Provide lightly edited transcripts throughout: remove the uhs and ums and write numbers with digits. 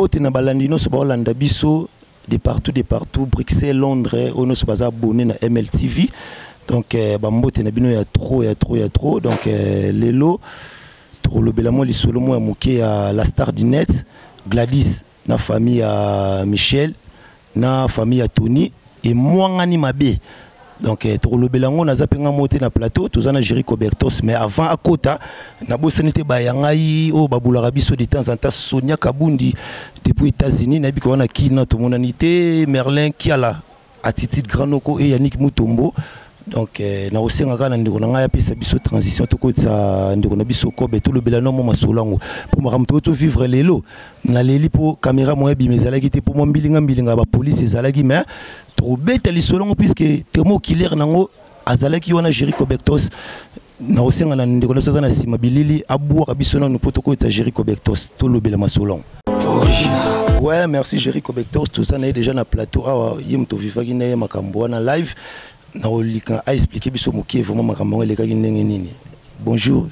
Bambote na balandi nyonso baolanda biso de partout, de partout, Bruxelles, Londres, oyo nyonso baza abonné na MLTV. Donc bambote na bino ya trop, ya trop, ya trop. Donc lelo tokolobela mwa lisolo mwa ya moke ya la star du net Gladys na famille ya Michel na famille ya Tony emwangani mabe. Donc tokolobela yango, naza mpe nga moko te na plateau, toza na Jerry Cobertos. Mais avant akota, nabosani te baya ngai oyo babulaka biso de temps en temps, Sonia Kabundi depuis États-Unis, nayebi ko wana kina tomonani te, Merlin Kiala, attitude grand noko, et Yannick Mutombo. Donc nakosenga kaka na ndeko na ngai apesa biso transition, tokotisa ndeko na biso Kobe, tolobela no mwa masolo yango mpo makambo toyo tovivre lelo. Naleli mpo caméra moya ebima ezalaki te, mpo mwa mbilinga mbilinga ya bapolice ezalaki, mais tokobeta lisolo yango puisque témoin oculaire nango azalaki wana, Jerry Cobectos. Nakosenga na ndeko na biso aza na nsima bilili abwaka biso nanu mpo tokota Jerry Cobectos, tolobela masolo yango. Ouais, merci Jerry Cobectos, toza na ye déjà na plateau awa, ye moto ovivaki na ye makambo wana live. Nakolika aexplike biso moke vraiment makambo yango elekaki ndenge nini. Bonjour.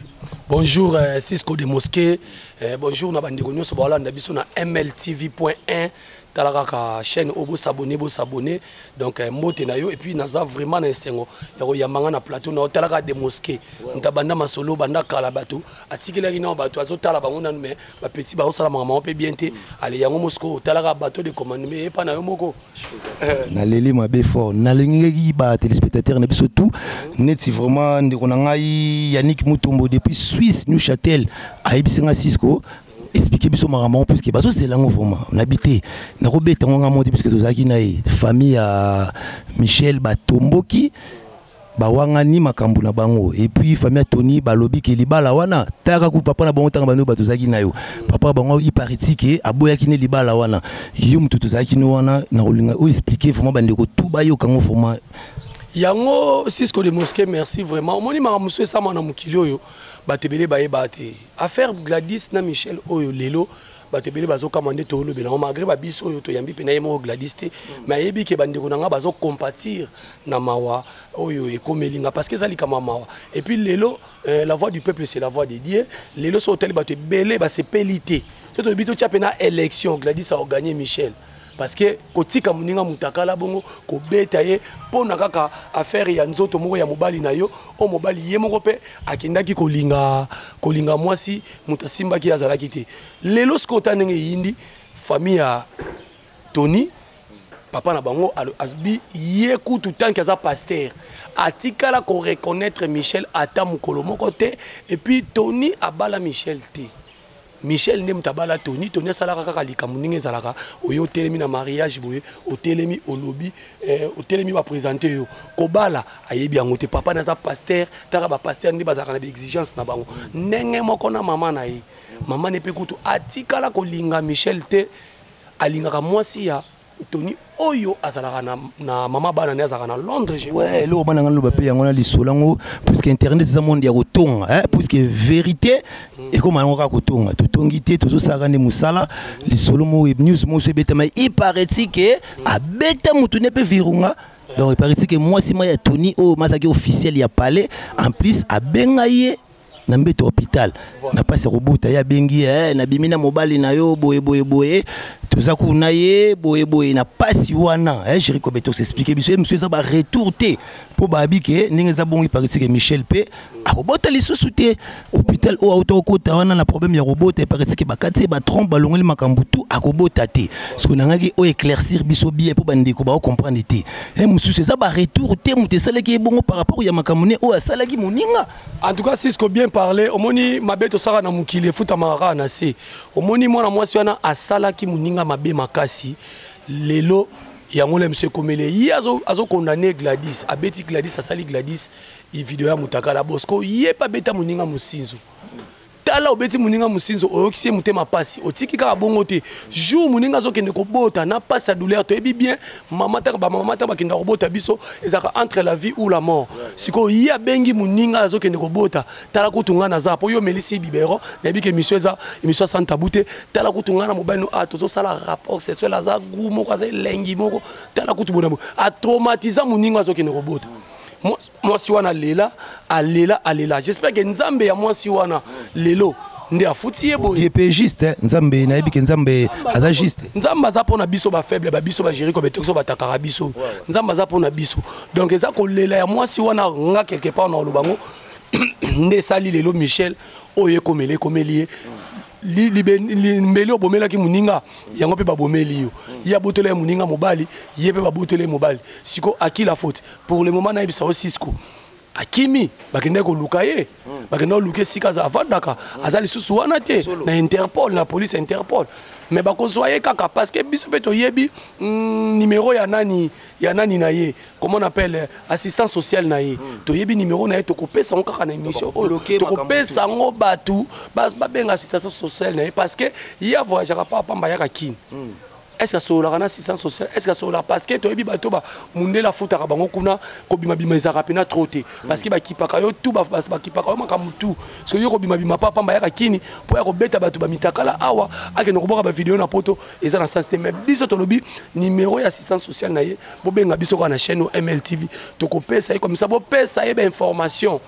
Bonjour Cisco de Mosquée. Bonjour na bandeko nyonso baolanda biso na MLTV.1. Tala kaka chaîne oyo, bosabone, bosabone. Donc mbote na yo, et puis naza vraiment na esengo ya koyamba nga na plateau na otala kaka de Mosquée. Moto abanda masolo banda kala, bato atikelaki nao, bato azotala bango nanu, mais bapeti bazosala makambo mpe bien te. Ale yango mosiko otalaka bateau de commandement epa na yo moko. Naleli mabe fort. Nalingaki batéléspectateur na biso tout neti vraiment ndeko na ngai Yannick Mutombo depuis Suisse, Neuchâtel, ayebisi nga: "Cisco, expliquer biso makambo yango puisque bazozela yango vraiment." Nabi te, nakobeta yango nga mo te puisque tozalaki na ye. Famille ya Michel batomboki, bawangani makambo na bango, et puis famille ya Tony balobi ke libala wana taka ku papa na bango. Ntango bando bato tozalaki na yo, papa bango ipariti ke aboyaki ne libala wana. Yo moto tozalaki no wana, na kolinga oyo expliquer vraiment bandeko tout bayoka yango vraiment. Yango Cisco de Mosquée, merci vraiment. Omoni makambo mosusu esama na mokili oyo, bato ebele bayeba te. Affaire Gladys na Michel oyo, lelo bato ebele bazokama nde tolobela yango, malgré babiso oyo toyambi mpe na ye moko Gladys te, mais ayebi ke bandeko na nga bazocompatir na mawa oyo ekomeli nga, parce que eza likambo ya mawa. Et puis lelo la voix du peuple, c'est la voix de Dieu. Lelo so otali, bato ebele basepeli te. So toyebi, totia mpe na élection, Gladys aoganye Michel, parce que kotika moninga mutakala bongo, kobeta ye mpo na kaka affaire ya nzoto moko ya mobali na yo, oyo mobali ye moko mpe akendaki kolinga, kolinga mwasi moto asimbaki azalaki te. Lelo sikoyo ota ndenge eyindi, famille ya Tony, papa na bango alobi ye kutu tanke aza pasteur, atikala koreconnaître Michel ata mokolo moko te. Et puis Tony abala Michel te, Michel nde moto abala Tony. Tony asalaka kaka likambo ndenge ezalaka oyo otelemi na mariage boye, otelemi olobi, otelemi baprésente yo kobala, ayebi yango te. Papa naza pasteur, taka bapasteur nde bazalaka na baexigence na bango ndenge moko na mama na ye. Mama ne mpe kutu atikala kolinga Michel te, alingaka mwasi ya Tony oyo azalaka na mama bana nde azalaka na Londres. Ouais, eloko bana nga loba mpe yango na lisolo yango, puisque internet eza monde ya kotonga, eh, puisque vérité ekóma yango kaka kotonga. Totongi te, tozosalaka nde mosala. Lisolo mo news moso ebetama, il paraît ke abeta motu ne mpe Virunga. Donc il paraît ke mwasi ma ya Tony oyo mazalaki officiel ya palais, en plus abenga ye na mbeto hôpital na mpasi ya kobota ye, abengi ye: "Nabimi na mobali na yo boye boye boye, toza kuna ye boye boye na pasi wana." Jerry Kobeto s'explique biso ye mosusu eza baretour te, mpo bayebi ke ndenge eza bongo, ipariti ke Michel mpe akobota lisusu te. Hôpital oyo auta kokota wana na problème ya kobota, epariti ke bakati ye batrompe, balongoli makambo tu, akobota te. Soki nangaki oyo éclaircir biso bien mpo bandeko baocomprendre te, ye mosusu eza baretour te, moto esalaki ye bongo par rapport ya makambo ne oyo asalaki moninga. En tout cas, Cisco, bien parlé. Omoni mabe tosala na mokili efutamaka kaka na se. Omoni mwana mwasi wana asalaki moninga mabe makasi. Lelo yango le monsieur ekomeli ye, azokondane Gladys, abeti Gladys, asali Gladys video ya mutakala. Bosco ye mpe abeta moninga mosinzo. Tala, obeti moninga mosinzo, oyokisi ye motema pasi, otiki kaka bongo te. Jour moninga azokende kobota na pasi ya douleur, toyebi bien mama taka, bamama taka bakenda kobota biso, ezalaka entre la vie ou la mort. Sikoyo ye abengi moninga azokende kobota: "Tala kutu ngai naza mpo yo omelisi biberon, nayebi ke émission eza émission sans tabou te. Tala kutu ngai na mobali no, ah, tozosala rapport sexuel, aza gu moko, aza elengi moko, tala kutu bona." Atraumatiza moninga azokende kobota. Mwasi wana alela, alela, alela. J'espère ke Nzambe ya mwasi wana lelo Nde afuti ye boye. Dieu pe juste, Nzambe nayebi ke Nzambe aza juste. Nzambe aza mpona biso bafaible, babiso bajeriko betokiso batakaka biso. Nzambe aza mpona biso. Donc eza kolela ya mwasi wana, nga quelque part na oloba ngo nde esali lelo Michel oyo ekomeli ekomeli ye. Mbeli obomelaki moninga yango mpe babomeli yo. Ye abotela ye moninga mobali, ye mpe babotela ye mobali. Siko aki la faute pour le moment, nayebisa yo, Cisco akimi, bakendaki koluka ye, bakendaki koluka esika avandaka, aza lisusu wana te na Interpol, na police Interpol. Mais bakozwa ye kaka parce que biso mpe toyebi numéro ya nani, ya nani na ye, comment on appelle, assistant social na ye. Toyebi numéro na ye, tokopesa yango kaka na émission oyo, tokopesa yango bato babenga assistance sociale na ye, parce que ye avoyageaka pa pamba, yaka Kini. Est ce que asololaka na assistance sociale? Est ce que asololaka? Parce que toyebi bato mundele afutaka bango kuna, kobimabima ezalaka mpena trop te, parce que bakipaka yo tu, bakipaka yo makambo tu. Soki yo kobimabima pa pamba, yaka Kini mpo ya kobeta bato bamitakala awa, akende koboka bavideo na Poto, eza na sens te. Mais biso tolobi numéro ya assistance sociale na ye, bobenga biso kaka na chaîne o MLTV, tokopesa ye comme ça, bopesa ye bainformation,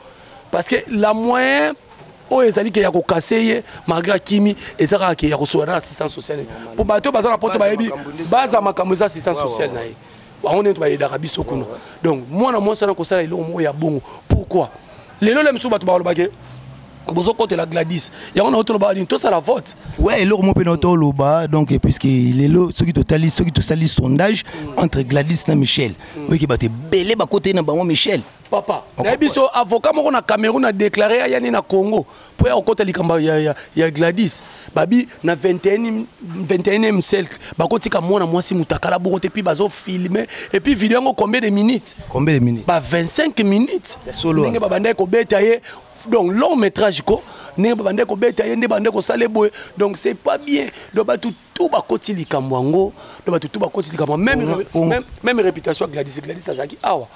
parce que la moyen oyo ezali ke ya kokase ye malgré akimi, eza kaka ke ya kosola na assistance sociale, mpo bato baza na Poto bayebi baza makambo eza assistance sociale na ye. Bango ndenge bayedaka biso kuna. Donc mwana mwasi wana kosala eloko moko ya bongo, pourquoi? Lelo le mosusu bato balobake bozokotela Gladys yango na toloba nini? Tosala vote. Ouais, eloko mo mpe na toloba. Donc puisque lelo soki totali, soki tosali sondage entre Gladys na Michel, oyoki bato ebele bakoteli na bango Michel. Papa, nayebi so avocat moko na Cameroun a déclaré ayani na Congo mpo ya kokota likambo ya Gladys. Babi na 21 21e siècle bakotika mwana mwasi mutakala bongo te, puis bazofilme, et puis video yango combien de minutes? Combien de minutes? Ba 25 minutes. Ya solo. Ndenge babandaki kobeta ye, donc long métrage ko, ndenge babandaki kobeta ye, nde babandaki kosala boye. Donc c'est pas bien. Donc bato tout bakoti likambo yango, donc bato tout bakoti likambo, même réputation ya Gladys. Gladys azalaki awa,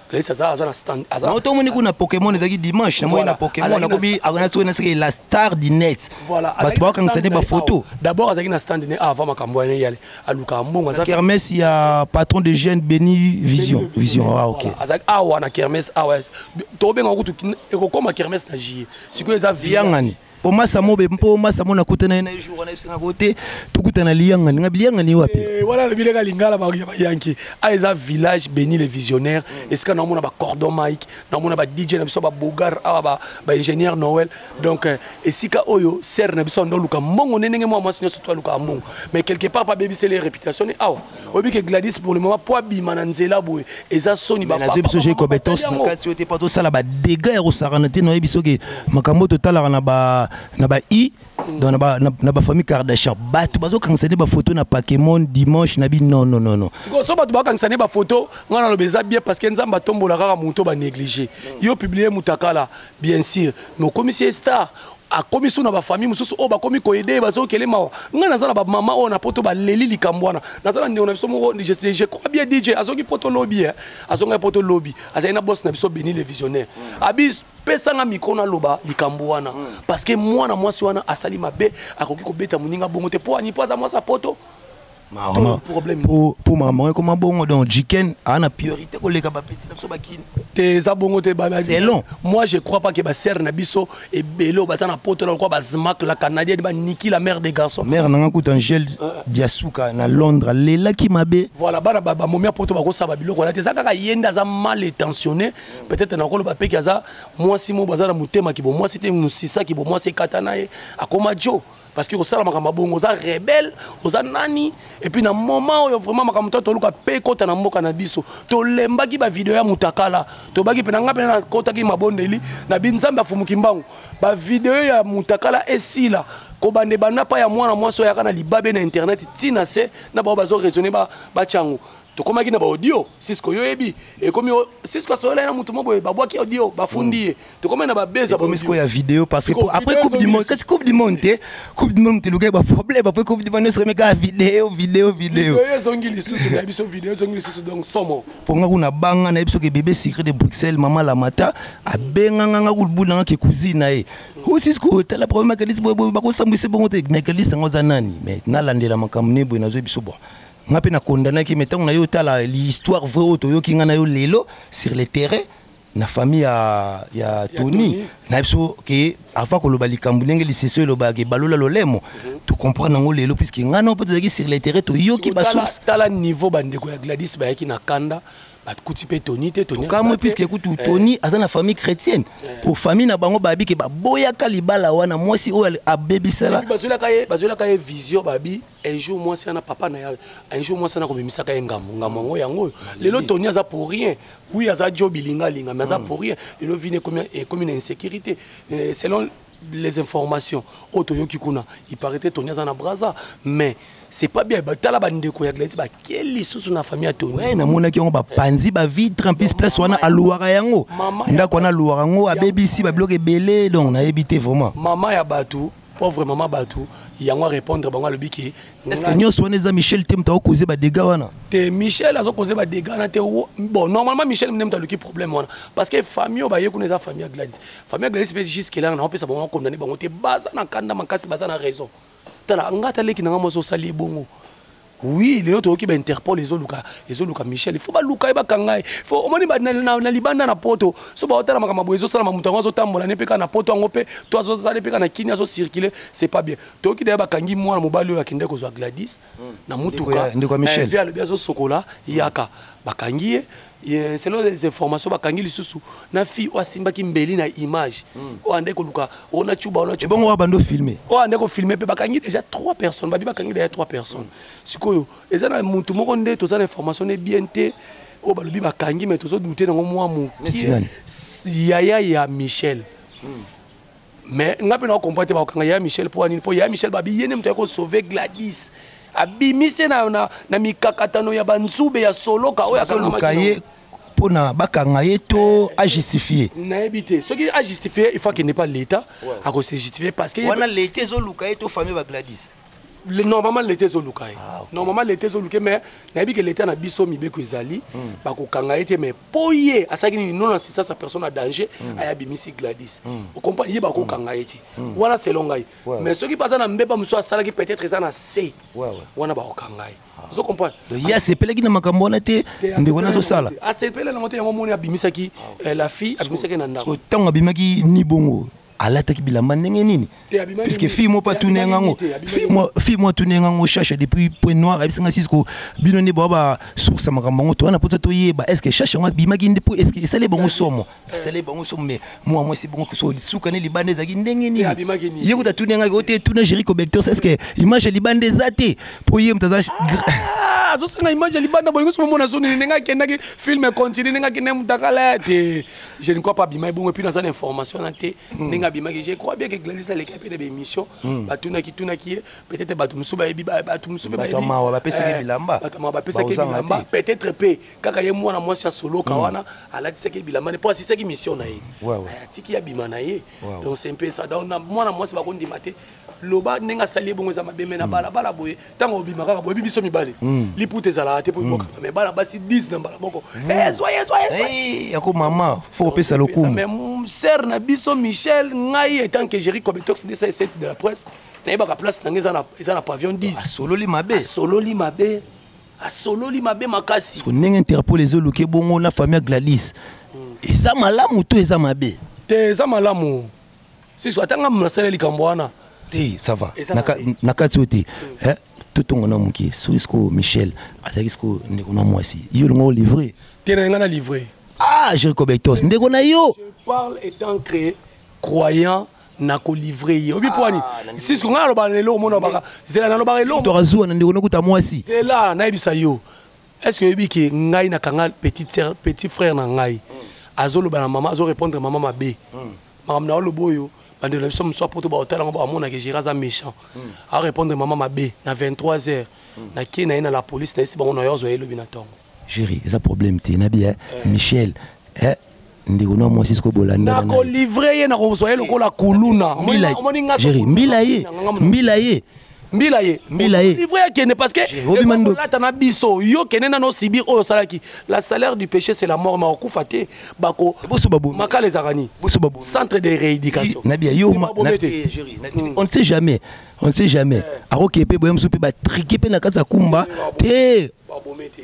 Gladys aza na stand, aza Na otomoni kuna Pokémon ezalaki dimanche, namoni na Pokémon nakomi soki nasiki la star du net. Bato bakangisa nde bafoto. D'abord azalaki na stand ne avant makambo wana eyale, alukaka mbongo, aza Kermesse ya patron de jeune Beni Vision Vision. Ah, ok. Azalaki awa na kermesse awa, tobenga kutu ekokoma kermesse na juillet, sikoyo eza Liyangani po masa mo be, mpo masa mo nakutana ye na jour wana, ebisengaka te tokutana liyangani, nga liyangani wapi? Wana alobi ndenge lingala ya bayanki a eza village Béni le Visionnaire, esika naomona bacordon Mike, naomona ba DJ na biso, babogar awa, baingénieur Noël. Donc esika oyo sere na biso ando oluka mbongo nde ndenge mwa mwasi nyonso to alukaka mbongo, mais quelque part babebiseli ye réputation ne awa. Oyebi ke Gladys pour le moment po abima na nzela boye eza soni. Nazoyebi biso jei kobetos na kati oyo te, mpo tosala badégâts ya kosakana te. Nayebi soki makambo oyo totalaka na ba i, donc na bafamille Kardashian, bato bazokangisa nde bafoto na Pokémon dimanche na bi. Non, non, non, non. Sikoyo so bato bakangisa nde bafoto, ngai naloba eza bien, parce que Nzambe atombola kaka moto banéglige. Yo publie mutakala, bien sûr, mais okomisi ye star, akomi su na bafamille mosusu oyo bakomi koyede ye, bazokele mawa. Ngai naza na bamama oyo na Poto baleli likambo wana. Naza na ndeko na biso moko, je crois bien DJ azongi Poto lobi, azongi Poto lobi, azali na boss na biso Béni le Visionnaire. Abi pesanga micro naloba likambo wana, parce que mwana mwasi wana asali mabe, akoki kobeta moninga bongo te. Mpo ani? Mpo aza mwasi ya Poto. Po makambo ekoma bongo, donc Jiken aa na priorité koleka bapeti na biso bakini. Te, eza bongo te. Selon Moi, je crois pas ke basere na biso ebele oyo baza na Poto na lokwa bazmak la Canadienne, baniki la mère des garçons. Mare nanga kuta Angel Diasuka na Londres alelaki mabe. Voilà, bana bamomi ya Poto bakosala babiloko wana te. Eza kaka ye nde aza mal intentionné peut-être. Nakoloba peki aza mwasi moko aza na motema kibo mwasi te, mosisa kibo mwasi ekata na ye, akoma jo, parce que kosala makambo ya bongo, oza rebelle, oza nani? Et puis na moment oyo vraiment makambo to toluka mpe ekota na mboka na biso, tolembaki bavideo ya mutakala, tobaki mpe na nga mpe nakotaki mabondeli na bi Nzambe afumuki mbangu, bavideo ya mutakala esila kobanda ebanda pa ya mwana mwasi oyo ayaka na libabe na internet ntina se na bao bazoraisonne batyango. Tokomaki na baaudio, Sisko yo oyebi, ekomi Sisko asololai na motu mo boye, babwaki audio, bafundi ye, tokomaki na babeza. Ekomi sikoyo ya vidéo, parce que après Coupe du monde, kasi Coupe du monde te, Coupe du monde telukai baproblème, après Coupe du monde nyonso ekomi kaka vidéo, vidéo, vidéo. Vidéo ezongi lisusu na biso, vidéo ezongi lisusu, donc somo. Mpo nga kuna banga nayebi soki bébé secret de Bruxelles, mama Lamata abenganga nga kulubulanga ke cousine na ye osi sikoyo tala problème akalisi boye boye, bakosambwisa bongo te. Mais kalisi yango aza nani? Mais nalandela makambo ne boye, nazoyebi biso bon, nga mpe nakondanaki. Mais ntango na yo otala l'histoire vraie oyo toyoki nga na yo lelo sur le terrain. Na famille ya Tony na biso ke avant koloba likambo ndenge liseso elobaka, balola lolemo, tocomprendre yango lelo, puisque ngai na mpe tozalaki sur le terrain, toyoki basource. Tala niveau bandeko ya Gladys bayaki na kanda, bakuti mpe Tony te. Tony Tokamwe, puisque kutu Tony aza na famille chrétienne. Po famille na bango babi ke baboyaka libala wana, mwasi oyo abebisela. Bazwelaka ye vision, babi un jour mwasi wana, papa na ye, un jour mwasi wana akomemisaka ye ngambo. Ngambo yango, yango oyo lelo Tony aza pour rien. Oui, aza jo bilingalinga, mais aza pour rien. Lelo vine ekomi na insécurité. Selon les informations oyo toyoki kuna, il paraît Tony aza na Braza, mais c'est pas bien. Tala bandeko ya Gladys bakei lisusu na famille ya Tony. Ouais, namonaki yango, bapanzi bavitre. En plus, place wana aluwaka yango, ndako wana aluwaka yango, abebisi babiloko ebele. Donc nayebi te vraiment. Mama ya bato, pauvre mama bato yango, arépondre bango, alobi ke Est ce que nyonso wana eza Michel te moto akokoze badégâts wana? Te, Michel azokoze badégâts wana te. Bon, normalement Michel nde moto aluki problème wana, parce que famille oyo baye kuna eza famille ya Gladys. Famille ya Gladys mpe jusque là naopesa bango, akondane bango te. Baza na kanda makasi, baza na raison. Tala nga, taleki na nga mwasi osali ebongo. Oui, lelo toyoki bainterpol ezoluka Michel. Il faut baluka ye, bakanga ye. Faut omoni na libanda na poto so baotala makambo boye ezosalama, moto yango azotambola ne mpe kaka na poto yango mpe to azozala mpe kaka na kini, azocircule, c'est pas bien. Toyoki daya bakangi mwana mobali oyo akende kozwa Gladys na mutuka. Ndeko ya Michel. Alobi azosokola yaka, bakangi ye. Selon les informations, bakangi lisusu na fille oyo asimbaki mbeli na image, oyo ande koluka oyo na cuba, oyo na Ebongo wa bando filmer? Oyo ande kofilme mpe. Bakangi déjà trois personnes, babi bakangi déjà trois personnes. Sikoyo eza na mutu moko nde toza na information ne bien te, oyo balobi bakangi, mais tozodute nango mwa moke, yaya ya Michel. Mais nga mpe nakokomprendre te, bakokanga yaya Michel mpo anini? Mpo yaya Michel, babi ye nde moto ya kosauve Gladys, abimise na mikakatano ya banzube ya soloka oyo. Azoluka ye mpona bakanga ye to ajustifie? Nayebi te. Soki ajustifie, il faut akende pa l'État, akose justifier, parce que Wana l'État ezoluka ye to famille baGladys? Normalement l'État ezoluka ye. Normalement l'État ezoluka ye, mais nayebi ke l'État na biso, mibeko ezali, bakokanga ye te. Mais mpo ye asalaki nini? Non assistance à personne à danger. Aya abimisi Gladys, ocomprendre? Ye bakokanga ye te wana, selon ngai. Mais soki mpe aza na mbeba mosusu asalaki, peut-être eza na se wana, bakokanga ye, ozo comprendre? Ye asepelaki na makambo wana te, ndeko wana azosala. Asepele nango te. Yango moni abimisaki la fille, abimisaki na ndako. Ntango abimaki ni bongo, alataki bilamba ndenge nini? Puisque fille mo mpe atuni yango, fille mo atuni yango Chacha depuis Point Noir, ayebisanga Sisko bino nde boa basource ya makambo yango. Towana mposa toyeba, est ce que Chacha yango abimaki nde? Po est ce que esali bango somo? Esali bango somo. Mais mwa mwasi bongo so suka ne libanda ezalaki ndenge nini? Ye kuta atuni yangaki ote tuna Jerico Bectos, est ce que image ya libanda eza te? Po ye moto aza Azosenga image ya libanda. Bolingo so momona so nini, ndenge akendaki, film continue, ndenge akende mutakala te, je ne crois pas abimaki bongo. Et puis naza na information wana te, ndenge abimaki. Je crois bien que Gladys aleki mpe na baémission, batunaki tunaki ye. Peut-être bato mosusu bayebi, bato mosusu mpe Bato ya mawa bapesaki bilamba. Bato ya mawa bapesaki bilamba. Peut-être mpe kaka ye mwana mwasi asoloka wana alatisaki bilamba ne mpo asisaki mission na ye, atiki abima na ye. Donc c'est un peu ça. Donc mwana mwasi bakondima te, loba ndenge asali ye bongo eza mabe. Me na balabala boye, ntango obima kaka boyebi biso mibale, liputa ezalaka te mpo ebokaka. Me bana basi 10 na mbala moko, ezwa ye, ezwa ye. Yako mama, faut kopesa lokumu. Mais sœur na biso Michel, ngai étant que Géri Cobetox 207 de la presse, nayebaka place na ngai eza na pavillon 10. Asololi mabe. Asololi mabe, asololi mabe makasi. Ndenge Interpol ezoluka bongo na famille ya Gladys, eza malamu to eza mabe? Te, eza malamu. Sisi ata nga nasala likambo wana. Te, ça va. Na kati oyo te, totongo na moke. Soki sikoyo Michel azalaki sikoyo ndeko na mwasi, yo olinga olivre? Te, na nga na livre. Ah, Jerico Betos, ndeko na yo. Je parle étant que croyant, nakolivre ye. Obi po ani sisi ngai nalobaka na eloko mona baka zela, nalobaka eloko. Tokazuwa na ndeko nakuta mwasi. Zela nayebisa yo. Est ce que oyebi ke ngai nakanga petit sœur, petit frère na ngai azoloba na mama, azorépondre mama mabe? Makambo na oloba oyo, bandeko na biso mosu apoto baotala yango, bamonaka Géri aza méchant, arépondre mama mabe na 23 heures. Nakei na ye na la police, nayesi bango na yo azwa ye elobi na ntongo. Géri, eza problème te. Nabi Michel, ndeko na mwasi sikoyo bolanda. Nakolivre ye, nakozwa ye lokola kuluna. Géri, mbila ye, mbila ye. Mbila ye. Mbila ye. Livre akende, parce que Obima olata na biso, yo kende nano sibir oyo osalaki. La salaire du péché, c'est la mort. Ma okufa te, bako Boso babomi. Makala ezalaka nini? Boso babomi. Centre de rééducation. Nabia yo, on ne sait jamais. On ne sait jamais. Akoki mpe boye mosusu mpe batrike mpe na kati ya kumba te.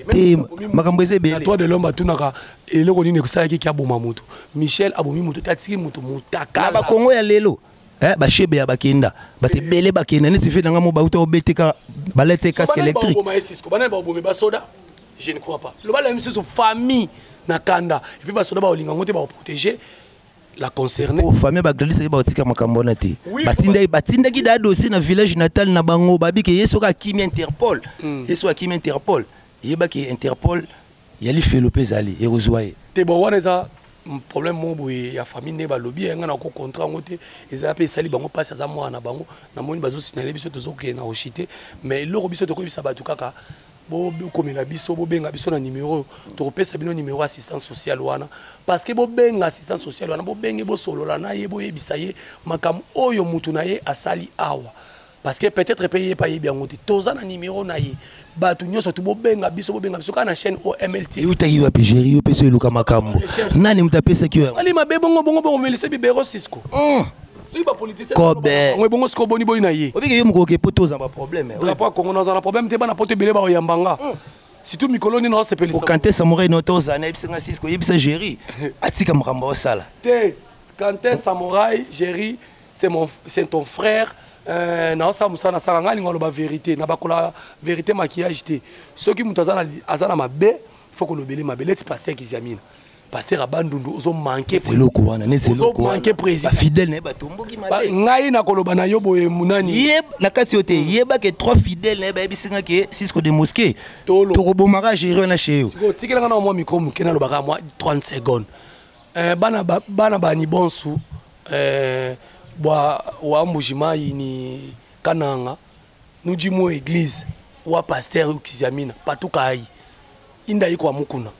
Te, makambo eza ebele. Droit de l'homme atunaka eloko nini ekosalaki ki aboma motu. Michel abomi motu te, atiki motu motakala. Na bakongo ya lelo, bashebe ya bakenda, bato ebele bakenda neti fe nanga mo bauta obeteka, balete casque électrique. Banani babomi basoda? Je ne crois pas. Loba la misusu famille na kanda et puis basoda baolinga ngo te, baoprotéger la concernée. Oh, famille bagladis aye baotika makambo wana te. Batindaki da dossier na village natal na bango, babike ye soki akimi Interpol, ye soki akimi Interpol, yebaki Interpol yali felo mpe ezali ekozwa ye. Te, bon, wana eza problème moko boye ya famille nde balobi ye, nga na kocontra yango te. Eza mpe esali bango mpasi, aza mwana na bango. Namoni bazosinale biso, tozokende na oshite, mais eloko biso tokoyebisa bato kaka, bokomela biso, bobenga biso na numéro, tokopesa bino numéro assistance sociale wana, parce que bobenga assistance sociale wana, bobenge, bosolola na ye, boyebisa ye makambo oyo mutu na ye asali awa, parce que peut-être mpe ye pa yebi yango te. Toza na numéro na ye, bato nyonso tu bobenga biso, bobenga biso kaka na chaîne OMLT. Eutaki wapi, Géri? Yo mpe so eluka makambo, nani moto apesaki yo yango? Ali mabe, bongo bongo bongo melise bibero Cisco, soki bapoliticien Kobe. Bongo siko boni boni na ye. Obiki yo mokoke po toza baproblème. Drapeau ya Congo, naza na problème te. Bana poto ebele baoyambanga, surtout mikolo nini naosepelisa. Okante Samurai no tozala, nayebisinga Cisco, oyebisa Géri atika makambo aosala. Te, Quentin Samouraï, Géri, c'est ton frère. Naosala mosala nasala, ngai alinga oloba vérité na bakola vérité maquillage te. Soki moto aza na mabe, faut kolobele mabe. Leti pasteur Kiziamina, pasteur abandundu, ozomanke Eloko wana neti eloko ozomanke président. Bafidèle na ye batomboki mabe. Ngai nakoloba na yo boye, munani. Ye na kati yo te, yebake trois fidèle na ye bayebisinga ke Cisco de Mosquée Tolo. tokobomaka Géri wana chez yo. Sikoyo tikelanga na mwa micro moke, nalobaka mwa 30 secondes. Bana bani bonsu, bwa wa Mbujimayi ni Kananga, nudi mu église wa pasteur Kiziamina patuka ayi inda iko mukuna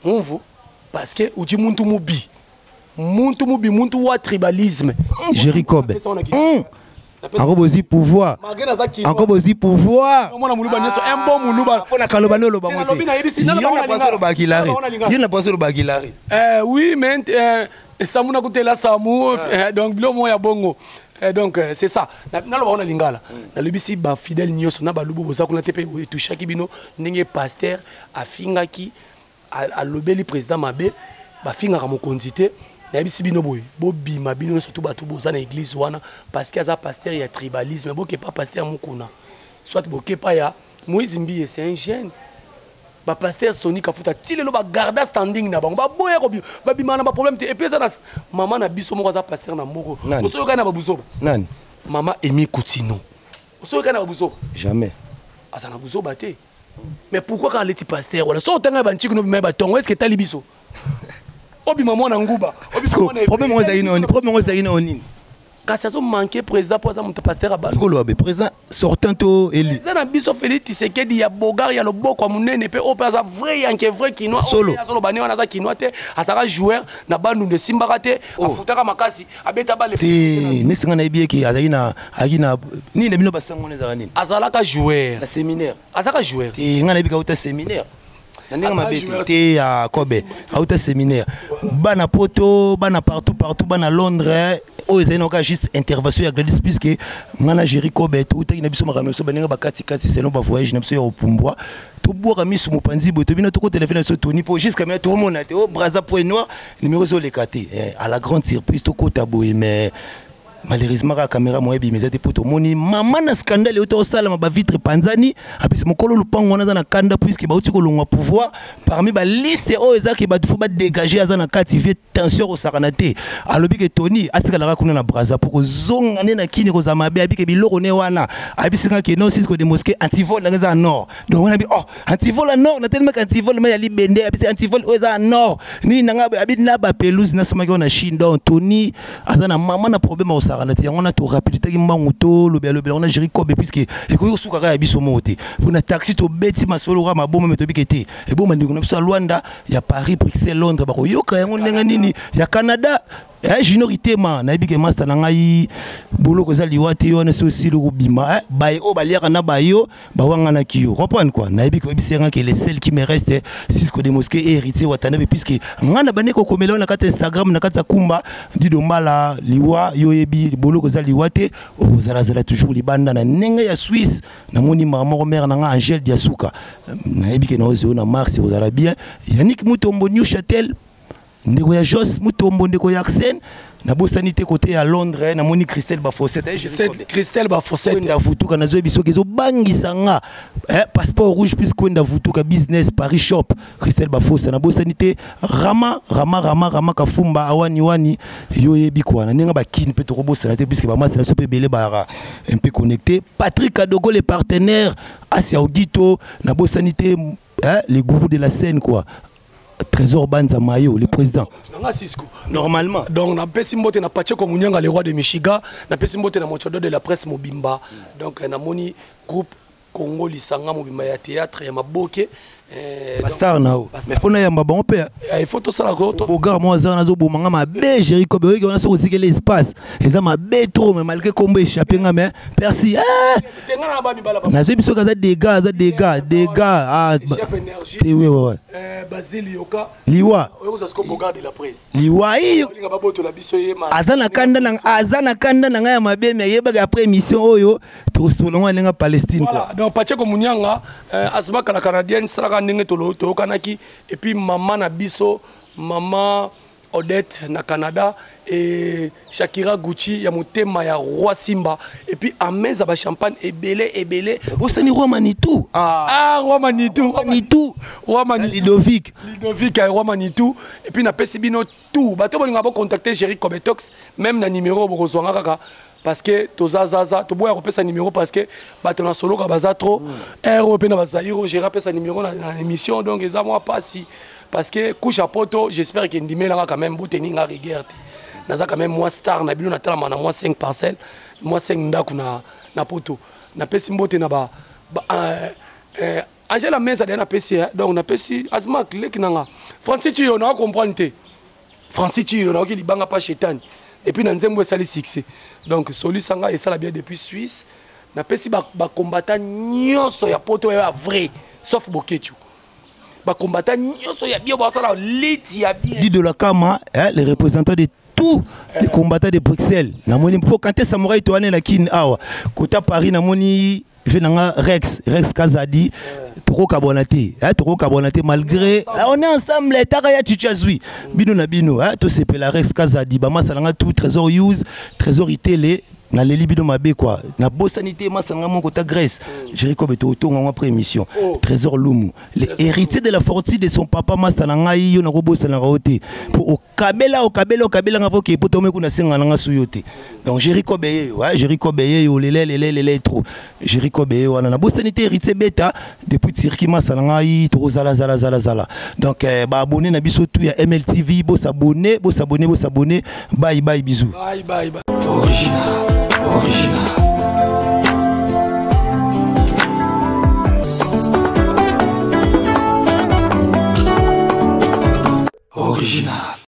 mumvu, parce que udi muntu mubi, muntu mubi, muntu wa tribalisme. Géri Kobe. Encore bozi pouvoir. Malgré naza kinois. Encore bozi pouvoir. Omona moluba nyonso, un bon moluba. Mpona kaloba nde oloba ngo Nalobi te. nayebisi, Yo naloba na ngo na poso lingala. olobaki lari. Naloba ngo na lingala. Yo na poso olobaki lari. Oui, mais samu nakutela samu, donc bilo moko ya bongo. Donc c'est ça. Naloba ngo na lingala, nalobisi bafidèle nyonso na balubu boza kuna te mpe etushaki bino ndenge pasteur afingaki, alobeli président mabe. Bafingaka mokonzi te. Nayebisi bino boye, bobima bino nyonso tu bato boza na église wana, parce que aza pasteur ya tribalisme. Bokepa pasteur Mokuna, soit bokepa ya Moïse Mbiye, c'est un jeune. Bapasteur Soni Kafuta ti lelo bagarda standing na bango, baboya babima na baproblème te. Et puis eza na mama na biso moko aza pasteur na moko. Nani? Osoyokai na babuzoba. Nani? Mama Emi Kutino, osoyokai na babuzoba. Jamais. Aza na buzoba te, mais pourquoi kaka aleti pasteur wana? So otanga bantiki no bima ya batongo, est ce que etali biso obima mwana nguba, obima mwana Problème ngo ezalaki nini? Problème ngo ezalaki nini nini? Kasi azomanke président mpo aza moto pasteur abana. Sikoloba be président sortant to eli. Président na biso Félix Tshisekedi ya bogar ya loboko ya monene, mpe oyo mpe aza vrai yanke, vrai kinois. Solo. Oyo azoloba ne wana aza kinois te, azalaka joueur na Bandundu, esimbaka te. Oh. Afutaka makasi, abeta bale. Te, neti nga nayebi eke azalaki na nini na bino basango wana ezalaka nini? Azalaka joueur. Na séminaire. Azalaka joueur. Te, nga nayebi kauta séminaire na ndenge Aza mabe te. joueur. Te, ya Kobe auta séminaire. Bana poto, bana partout partout, bana Londres, oyo ezali naoka juste intervention ya Gladys, puisque nga na Géri Kobe toutaki na biso makambo na biso bandenge bakatikati selon bavoyage na biso ya kopumbwa, tobwaka miso mopanzi boye, tobino tokotela fe na biso toni mpo jusqu'à maintenant tomona te o Braza Point Noir, numéro ezoleka te. À la grande surprise, tokota boye, mais malheureusement kaka caméra moyebi eza te, mpo tomoni mama na scandale euta osalama, bavitre panzani. Apesi mokolo lupango wana aza na kanda, puisque bauti kolongwa pouvoir, parmi baliste oyo ezaki bato faut badégage, aza na kati. Vie tension kosakana te. Alobi ke Tony atikalaka kuna na Braza mpo kozonga nde na Kini kozala mabe. Abike biloko ne wana, ayebisinga ke non, Cisco de Mosquée, antivol ndenge eza na nord. Donc wana bi oh, antivol ya nord natelemaki, antivol ma ya libende, abisi antivol oyo eza na nord nini nanga abi na bapelouse nasomaki oyo na Chine. Donc Tony aza na mama na problème akosakana te. Yango wana torapiditaki mbangu, tolobi alobela wana Géri Kobe, puisque ekoki kosuka kaka ya biso moko te. Mpona taxi tobeti masolo kaka maboma, me tobike te eboma ndeko na biso ya Lwanda, ya Paris, Bruxelles, Londres, bakoyoka yango ndenge nini, ya Canada. Eh, Junior Itema, nayebi ke master na ngai boloko eza liwa te, yo wana soki osili okobima, eh, baye oyo baliaka na bayo bawanganaki yo, comprendre quoi. Nayebi ke oyebisi nga ke le seul qui me reste, Cisco de Mosquée et Héritier Watanabe, puisque nga na bande kokomela yo na kati ya Instagram, na kati ya Kumba Dido Mbala. Liwa yo oyebi boloko eza liwa te, okozalazala toujours libanda na ndenge ya Suisse. Namoni mama moko, mare na nga Angèle Diasuka, nayebi ke naozeo na mars ekozala bien. Yannick Mutombo, New Châtel, ndeko ya Jos Mutombo, ndeko ya Arsène, nabosani te. Kote ya Londres, namoni Christelle Bafosset. Christelle Bafosset. Kwenda Vutuka, nazoyebi soki ezobangisa nga, eh, passeport rouge plus Kwenda Vutuka business Paris shop. Christelle Bafosa, nabosani te. Rama Rama Rama Rama Kafumba awani wani, yo oyebi kwa na ndenge bakini mpe tokobosana te, puisque bamasi na biso mpe ebele bayaka un peu connecté. Patrick Kadogo, les partenaires Asia Ogito, nabosani te, eh, les gourous de la scène quoi, Trésor Banza Mayo, le président. Nanga Cisco. Normalement. Donc, napesi mbote na Pacheco Munyanga, le roi de Michigan, napesi mbote na Mochodo de la presse mobimba. Donc, namoni groupe Congo Lisanga mobimba ya théâtre ya maboke. Bastar na o. Mais faut na yamba bango mpe. Il faut tosala ko. Bogar mo aza nazoboma nga mabe. Géri Kobe, oyoki wana soki otikeli espace eza mabe trop, mais malgré kombo échappé nga, mais merci, eh! Tenga na ba mibala. Nazoyebi soki aza dégâts, aza dégâts, dégâts, ah. Chef énergie. Te, ouais. Basile Yoka. Liwa. Oyo ko Bogar de la presse. Liwa iyo. Olinga babotola biso ye ma. Aza na kanda na, aza na kanda na ngai ya mabe, mais ayebaka après émission oyo tokosolongo ndenge Palestine quoi. Voilà, donc Pacheco Munyanga, Asmaka la Canadienne, salaka ndenge toyokanaki, et puis mama na biso, mama Odette na Canada, et Shakira Gucci ya motema ya Roi Simba, et puis ameza ba champagne ebele ebele. Bosani Roi Manitou. Ah, ah, Roi Manitou. Roi Manitou. Roi Manitou. Ludovic. Ludovic ya Roi Manitou, et puis napesi bino tout bato bolinga bo contacter Jerry Cobetox, même na numéro bokozwanga kaka, parce que toza zaza, toboya kopesa numéro parce que bato na soloka baza trop air oyo mpe na bazairo. Géri apesa numéro na émission, donc eza mwa pasi, parce que couche à poto. J'espère que ndimelanga quand même, boteni nga rigueur te. Naza quand même mwa star na bino, natalama na mwa 5 parcelle, mwa 5 ndako na poto. Napesi mbote na ba Angela Mesa de, napesi, eh, donc napesi Azmak leki nanga Francis Chiyo na comprendre te. Francis Chiyo naoki libanga pa shetani, et puis na nzembo esali succès, donc solisanga esala bien depuis Suisse. Napesi bacombattant nyonso ya poto ya vrai, sauf Bokechu, bacombattant nyonso ya bio basala liti ya bien. Dido la Kama, eh, les représentants de tous les combattants de Bruxelles. Namoni po kante samouraï toane na kin awa. Kota Paris, namoni ve nanga Rex, Rex Kazadi, tokokabwana te, eh, tokokabwana te malgré, eh, on est ensemble taka ya chichazui bino na bino, eh, tosepela. Rex Kazadi, bamasa nanga tout, Trésor Use, Trésor Itele, naleli bino mabe quoi. Nabosani te masa nanga moko ta Grèce, Jericho beto otonga ngo après émission. Oh. Trésor Lumu, l'héritier de la fortune de son papa, masa na ngai yo nakobosanaka yo te po okabela, okabela, okabela nga foke po tome kuna senga nanga su yo te. Donc Jericho beye yo, ouais, Jericho beye yo, lele lele lele trop Jericho beye wana. Nabosani te héritier beta depuis Turquie, masa na ngai, tokozala zala zala zala. Donc baabonné na biso tout ya MLTV, bosabonner, bosabonner, bosabonner. Bye bye, bisous. Bye bye bye. Original, original. Original.